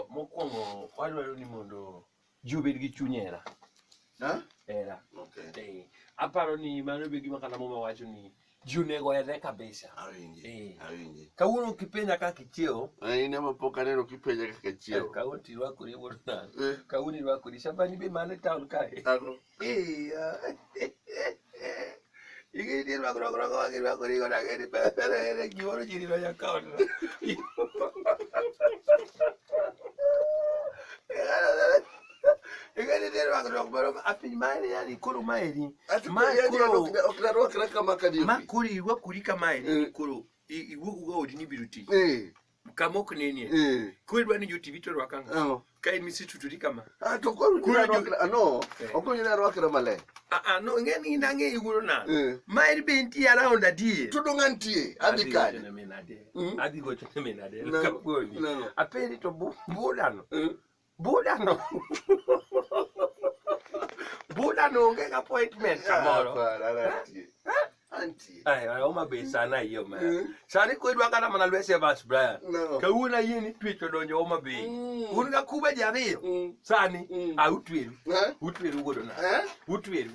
Mokwongo wadwaro ni mondo ji obed gi chuny hera. Ha? Hera. Okay. Aparo ni mano be gima kata Muma wacho ni ji onego oherre kabisa. Awinji. Awinji. Kawuono kipenja kaka ichiewo. In ema pok aneno kipenja kaka ichiewo. Kawuono to irwakori wuod nang'. Kawuono irwakori. Shabani be mano e town kae. Ang'o? Ing'e ni rwakruok rwakruok irwakori go nang'e ni ber gimoro ji rito nyaka ot. Ing'e ni rwakruok moro apiny maeri yani koro maeri. Ati Ma yani koro ok narwakra kama ka ma koro irwakori kamaeri ni koro iwuok go odi ni ibiro tich. Kama ok nenie. Koro idwa ni jo TV to rwak ang'o? Ang'o? Ka in misituturi kama. Ah, to koro Koro jo- narwakra, no, ok onyal narwakra maler. Ah, ah, no, ing'e ni in ang'e iwuoro nang'o? Ma en be intie around adier. To dong' antie, adhi kanye? gocho ne min Adel. Adhi gocho ne min Adel. Nang'o? Kaponi. Nang'o? Apenji to budano. Budano. Budano onge gi appointment kamoro. Hapana, antie. Antie. Ai, ai, Homa Bay sana hiyo ma. Sani ko idwa kata mana lwese Evans Brian. Nang'o? Kawuono ayie ni twech odonjo Homa Bay. Un ga kuba ji ariyo. Sani, a utweru. Eh? Utweru wuodo na. Eh? Utweru.